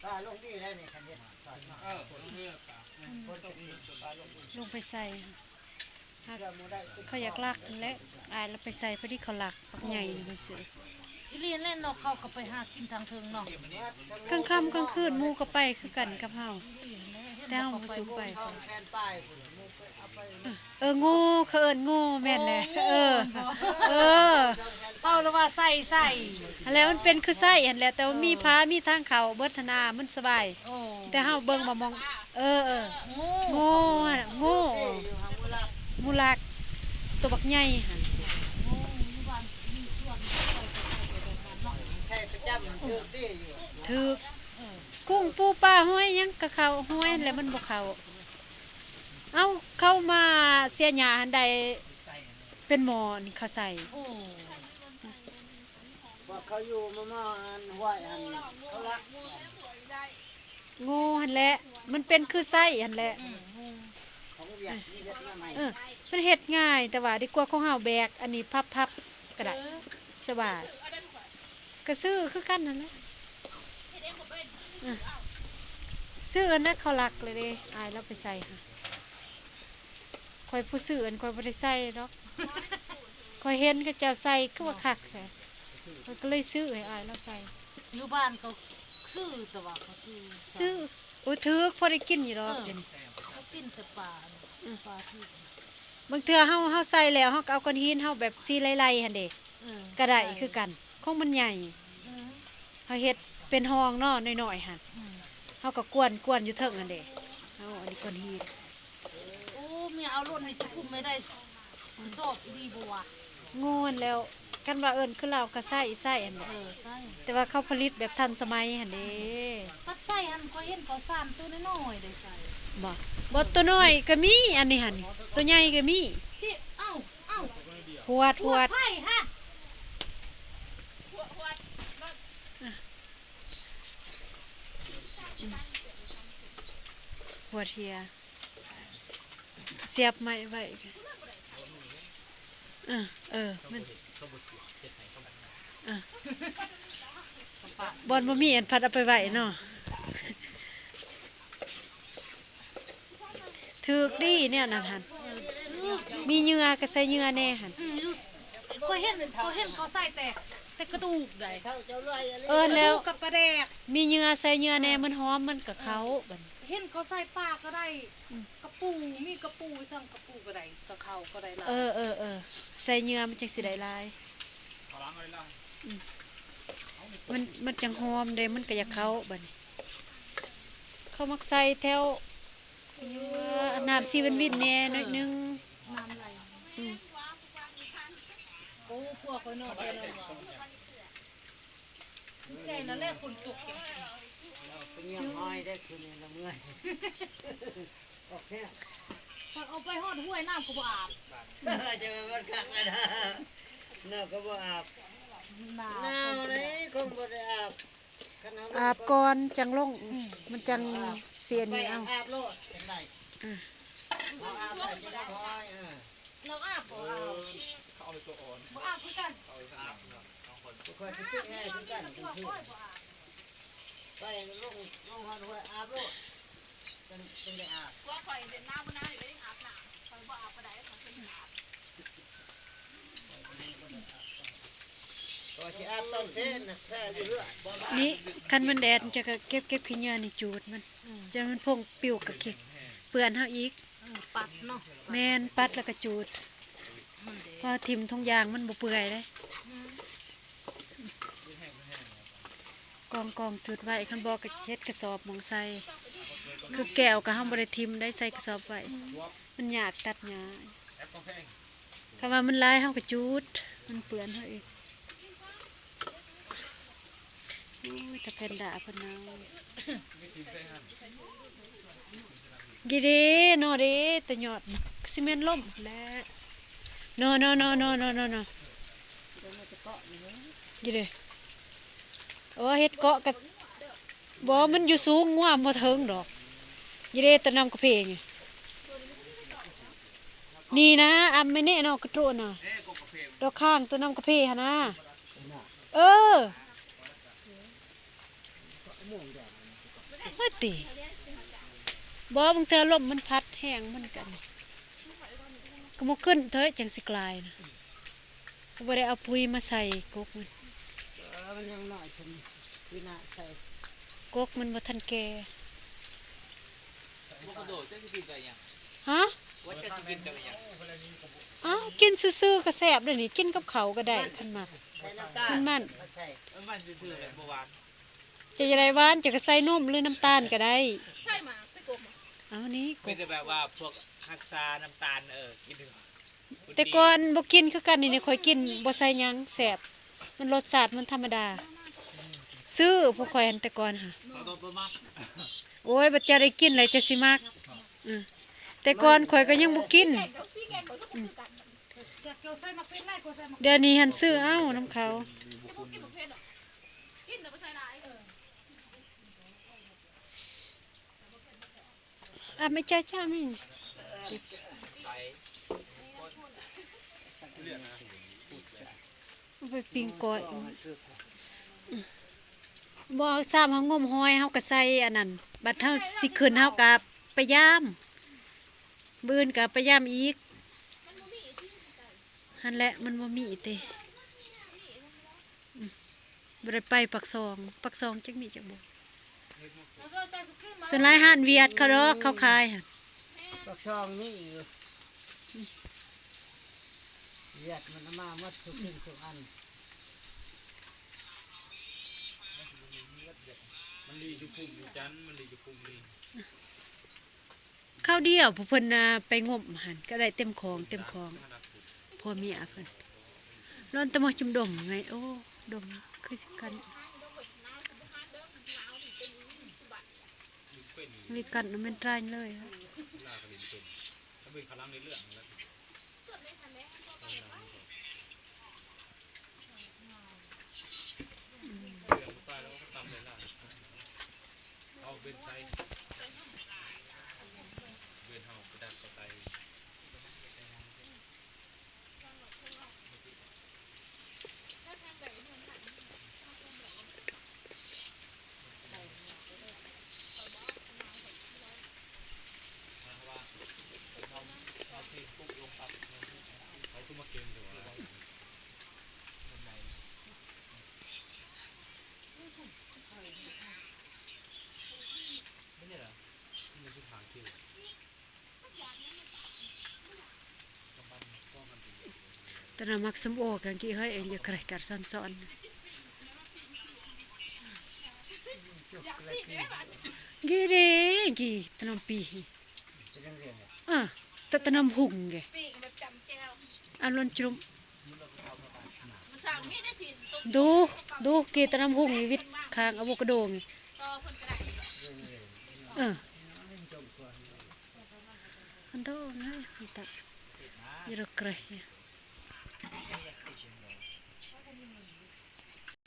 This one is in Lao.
ປາລົງດີແລ້ວນີ້ ຄັນເຮັດ ເອີ ລົງເຮືອປາ ລົງໄປໃສ່ ເຂົາຢາກລັກຫັ້ນແຫຼະ ອ້າຍລາວໄປໃສ່ ພໍດີເຂົາລັກບັກໃຫຍ່ນີ້ໄປຊື້ ອີ່ຫຼີແຫຼະເນາະ ເຂົາກໍໄປຫາກິນທາງເທິງເນາະ ກາງຄ່ຳກາງຄືນໝູ່ກໍໄປຄືກັນກັບເຮົາ ແຕ່ເຮົາບໍ່ສູງໄປ ເອີ ໂງ່ ເຂົາເອີ້ນໂງ່ ແມ່ນແຫຼະ ໂອ້ ເອີ ເອີ ເຂົາລະວ່າໃສ່ ໃສ່ ຫັ້ນແຫຼະ ມັນເປັນຄືໃສ່ຫັ້ນແຫຼະ ແຕ່ວ່າມີ ເອີ ຜາ ມີທາງເຂົ້າເບິດຫັ້ນນາ ມັນສະບາຍ ໂອ້ ແຕ່ເຮົາເບິ່ງວ່າໝ່ອງ ເອີ ເອີ ໂງ່ ໂງ່ ໂງ່ ໝູ່ລັກ ໂຕບັກໃຫຍ່ຫັ້ນ ໃສ່ປະຈຳ ມັນຖືກດີຢູ່ ຖືກ ກຸ້ງປູປາຫອຍຫຍັງກະເຂົ້າ ຫອຍຫັ້ນແຫຼະມັນບໍ່ເຂົ້າ ເອົາ ເຂົ້າມາເສຍຫຍ້າຫັ້ນໄດ້ເປັນໝໍ້ນີ້ເຂົາໃສ່ ໂອ້ ພວກເຂົາຢູ່ມາ ມາອັນຫ້ວຍຫັ້ນ ເຂົາລັກ ໂງ່ຫັ້ນແຫຼະ ມັນເປັນຄືໄສ້ຫັ້ນແຫຼະ ອືມ ຂອງວຽດມີເຮັດມາໃໝ່ ເອີ ມັນເຮັດງ່າຍ ແຕ່ວ່າດີກວ່າຂອງເຮົາແບກ ອັນນີ້ພັບໆ ກະໄດ້ ເອີ ສະບາຍ ກະຊື້ຄືກັນຫັ້ນແຫຼະ ເອີ ຊື້ອັນນັ້ນເຂົາລັກເລີຍເດ້ ອ້າຍລາວໄປໃສ່ ຂ້ອຍຜູ້ຊື້ ອັນຂ້ອຍບໍ່ໄດ້ໃສ່ດອກ ຂ້ອຍເຫັນເຂົາເຈົ້າໃສ່ຄືວ່າຄັກແທ້ ຂ້ອຍກໍເລີຍຊື້ໃຫ້ອ້າຍລາວໃສ່ ຢູ່ບ້ານກໍຊື້ ແຕ່ວ່າເຂົາຊື້ ຊື້ ໂອ້ ຖືກ ພໍໄດ້ກິນຢູ່ດອກ ເອີ ເປັນ ເຂົາກິນແຕ່ປາ ອືມ ປາທີ່ ບາງເທື່ອເຮົາ ເຮົາໃສ່ແລ້ວ ເຮົາກໍເອົາກ້ອນຫີນເຮົາແບບຊີ້ໄລ່ໆຫັ້ນເດ້ ເອີ ກໍໄດ້ຄືກັນ ຂອງມັນໃຫຍ່ ເອີ ເຮົາເຮັດເປັນຮ່ອງເນາະ ນ້ອຍໆຫັ້ນ ອືມ ເຮົາກໍກວນ ກວນຢູ່ເທິງຫັ້ນເດ້ ເອົາອັນນີ້ກ້ອນຫີນ ໂອ້ ແມ່ເອົາລົດໃຫ້ຈຸກຸມແມ່ໄດ້ສອບອີ່ຫຼີບໍ່ວະ ໂງ່ຫັ້ນແລ້ວ ຄັນວ່າເອີ້ນຄືລາວກໍໃຊ້ ໃຊ້ຫັ້ນແຫຼະ ເອີ ໃຊ້ ແຕ່ວ່າເຂົາຜະລິດແບບທັນສະໄໝຫັ້ນເດ້ ປັດໃສ່ຫັ້ນ ຂ້ອຍເຫັນເຂົາສານໂຕນ້ອຍໆໄດ້ໃສ່ ບໍ່ ບໍ່ ໂຕນ້ອຍກໍມີ ອັນນີ້ຫັ້ນ ໂຕໃຫຍ່ກໍມີ ຕິ ເອົ້າ ເອົ້າ ຫວດ ຫວດ ຫວດ ໃຜຫະ ຫວດເຫຍ ສຽບໄມ້ໄວ້ ເອີ ເອີ ມັນ ເອີ ບ່ອນບໍ່ມີອັນພັດເອົາໄປໄວ້ເນາະ ຖືກດີແນວນັ້ນຫັ້ນ ມີເຫຍື່ອກໍໃສ່ເຫຍື່ອແດ່ຫັ້ນ ອືມ ຂ້ອຍເຫັນ ຂ້ອຍເຫັນເຂົາໃສ່ແຕ່ ແຕ່ກະດູກໃດ ເອີ ແລ້ວ ກະດູກກັບປາແດກ ມີເຫຍື່ອໃສ່ເຫຍື່ອແດ່ ມັນຫອມ ມັນກະເຂົ້າ ເອີ ບັດນີ້ ເຫັນເຂົາໃສ່ປາກໍໄດ້ ອືມ ກະປູ ມີກະປູ ສັ່ງກະປູກໍໄດ້ ກະເຂົ້າກໍໄດ້ຫຼາຍ ເອີ ເອີ ເອີ ໃສ່ເຫຍື່ອມັນຈັ່ງຊິໄດ້ຫຼາຍ ອືມ ມັນ ມັນຈັ່ງຫອມເດ້ ມັນກໍຢາກເຂົ້າ ອືມ ບັດນີ້ ເຂົາມັກໃສ່ແຖວ ນ້ຳຊີວິນວິນແດ່ໜ້ອຍໜຶ່ງ ນ້ຳໄຫຼ ອືມ ໂອ້ ພວກຂ້ອຍເນາະ ແຕ່ນັ້ນວ່າ ຄືແກ່ແລ້ວແຫຼະ ຝົນຕົກຈັ່ງຊີ້ ໄປຍ່ຽມຫອຍໄດ້ຄືນີ້ລະເມື່ອຍ ອອກແທ້ ຂ້ອຍເອົາໄປຮອດຫ້ວຍ ນ້ຳກໍບໍ່ອາບ ຈະແມ່ນມັນຄັກແລ້ວນະ ນ້ຳກໍບໍ່ອາບ ໜາວ ໜາວເດ້ ຄົງບໍ່ໄດ້ອາບ ອາບກ່ອນຈັ່ງລົງ ອືມ ມັນຈັ່ງເສຍໜີເອົາ ອາບໂລດ ເປັນໄດ້ ອືມ ເຮົາອາບໄດ້ ຈະໄດ້ຫອຍ ເອີ ລາວອາບບໍ່ອາບ ເອີ ເຂົາເອົາແຕ່ຕົວອ່ອນ ບໍ່ອາບຄືກັນ ເອົາແຕ່ອາບ ຂ້ອຍຊິຕິດແນ່ຄືກັນ ໄປລົງ ລົງຮອດຫ້ວຍອາບໂລດ ຈັ່ງ ຈຶ່ງໄດ້ອາບ ພວກຂ້ອຍເຮັດນາບໍ່ນານີ້ກໍຍັງອາບນ້ຳ ຂ້ອຍບໍ່ອາບປານໃດ ຂ້ອຍເປັນອາບ ຂ້ອຍຊິອາບຕອນເພນນະ ແທ້ຢູ່ເຮືອນ ນີ້ ຄັນມັນແດດ ຈະກະເກັບ ເກັບຂີ້ເຫຍື້ອນີ້ຈູດມັນ ອືມ ຢ່າມັນພົງປິວກະຂີ້ເປື້ອນເຮົາອີກ ເອີ ປັດເນາະ ແມ່ນ ປັດແລ້ວກະຈູດ ມັນແດດ ເພາະຖິ້ມຖົງຢາງມັນບໍ່ເປື່ອຍເດ້ ອືມ ກອງໆ ຈູດໄວ້ ຄັນບໍ່ກະເຮັດກະສອບໝ່ອງໃສ່ ຄືແກ້ວກະເຮົາບໍ່ໄດ້ຖິ້ມໄດ້ ໃສ່ກະສອບໄວ້ ມັນຍາກຕັດຫຍ້າ ຄັນວ່າມັນຫຼາຍເຮົາກະຈູດ ມັນເປື້ອນເຮົາອີກ ໂອ້ຍ ຕາແພນດ້າເພິ່ນເອົາ ກີເດ ນໍເດ ຕາຍອດ ຊິແມ່ນລົມແຫຼະ ນໍ ນໍ ນໍ ນໍ ນໍ ນໍ ກີເດ ໂອ້ ເຮັດເກາະກັບ ບໍ່ ມັນຢູ່ສູງ ງົວມບໍ່ເຖິງດອກ ຢູ່ເດ້ ຕະນຳກະເພນີ້ ນີ້ນະ ອຳແມ່ເນະເນາະ ກະໂຕນະ ດອກຂ້າງຕະນຳກະເພຫັ້ນນະ ເອີ ວ່າຕິ ບໍ່ ບາງເທື່ອລົມມັນພັດແຮງ ມັນກະ ກະບໍ່ຂຶ້ນເທີ ຈັ່ງຊິກາຍນະ ກະບໍ່ໄດ້ເອົາປຸ໋ຍມາໃສ່ກົກມັນ ເອີ ມັນຍັງນ້ອຍ ຊັ້ນປີໜ້າໃສ່ ກົກມັນບໍ່ທັນແກ່. ບໍ່ກະໂດດ ເຈົ້າຊິກິນກັບຫຍັງ? ຮະ? ວ່າເຈົ້າຊິກິນກັບຫຍັງ? ອ້າວ ກິນຊື່ໆກະແຊບເດ້ນີ້ ກິນກັບເຂົ້າກະໄດ້ ຄັນມັກ ໃສ່ນ້ຳຕານ ມັນ ມັນ ເອີ ມັນຊື່ໆແຫຼະ ບໍ່ຫວານ ເຈົ້າຢາກໄດ້ຫວານ ເຈົ້າກະໃສ່ນົມ ຫຼື ນ້ຳຕານກະໄດ້ ໃສ່ໝາກ ໃສ່ກົກ ເອົານີ້ກົກ ມີແຕ່ແບບວ່າພວກຮັກສານ້ຳຕານ ເອີ ກິນ ແຕ່ກ່ອນບໍ່ກິນຄືກັນ ນີ້ ນີ້ຂ້ອຍກິນບໍ່ໃສ່ຫຍັງ ແຊບ ມັນລົດຊາດມັນທຳມະດາ ຊື້ພວກຂ້ອຍຫັ້ນແຕ່ກ່ອນຫະ ໂອ້ຍ ບັດເຈົ້າໄດ້ກິນແລ້ວເຈົ້າຊິມັກ ອື ແຕ່ກ່ອນຂ້ອຍກະຍັງບໍ່ກິນ ອື ດຽວນີ້ຫັ້ນຊື້ເອົານຳເຂົາ ອາ ແມ່ເຈົ້າ ເຈົ້າແມ່ ເອົາໄປປີ້ງກ້ອຍ ບໍ່ ຊ້ຳເຮົາງົມຫອຍ ເຮົາກະໃສ່ອັນນັ້ນ ບັດເຮົາຊິຂຶ້ນ ເຮົາກະໄປຢາມ ມື້ອື່ນກະໄປຢາມອີກ ຫັ້ນແຫຼະ ມັນບໍ່ມີຕິ ບໍ່ໄດ້ໄປປາກຊ່ອງ ປາກຊ່ອງຈັກມີຈັກບໍ່ ສ່ວນຫຼາຍຮ້ານຫວຽດເຂົາດອກ ເຂົາຂາຍຫັ້ນ ປາກຊ່ອງມີຢູ່ ຫວຽດມັນເອົາມາໝົດທຸກສິ່ງທຸກອັນ ມັນລີຢູ່ພຸ້ນ ຢູ່ຈັນ ມັນລີຢູ່ພຸ້ນນີ້ ຄາວດຽວຜູ້ເພິ່ນນະໄປງົມຫັ້ນ ກະໄດ້ເຕັມຂອງເຕັມຂອງ ຜົວເມຍເພິ່ນ ລອນຕະໝໍຈຸ່ມດົມໄງ ໂອ້ ດົມຄືຊິກັນ ມີກັນແມ່ນຕາຍເລີຍ. ເລື່ອງບໍ່ຕາຍແລ້ວກໍຕຳໄດ້ຫຼາຍ ເອົາເວັນໄຊ ເວັນເຮົາໄປດັດກະໄຕ. ຕະນາໝາກສົ້ມໂອກັນກີ້ເຮີ້ຍ ເອັງຢ່າແກຣກກັນສອນໆ ກີ້ເດ້ ກີ້ຕະນາໝາກປີ ເອີ ຕະ ຕະນາໝາກຫຸ່ງເດ້ ອາລົນຈຸມ ດູ ດູ ກີ້ຕະນາໝາກຫຸ່ງນີ້ ວິດຂ້າງອາໂວກາໂດນີ້ ເອີ ອັນໂດນະ ອັນຕະ ຢາກໄກ.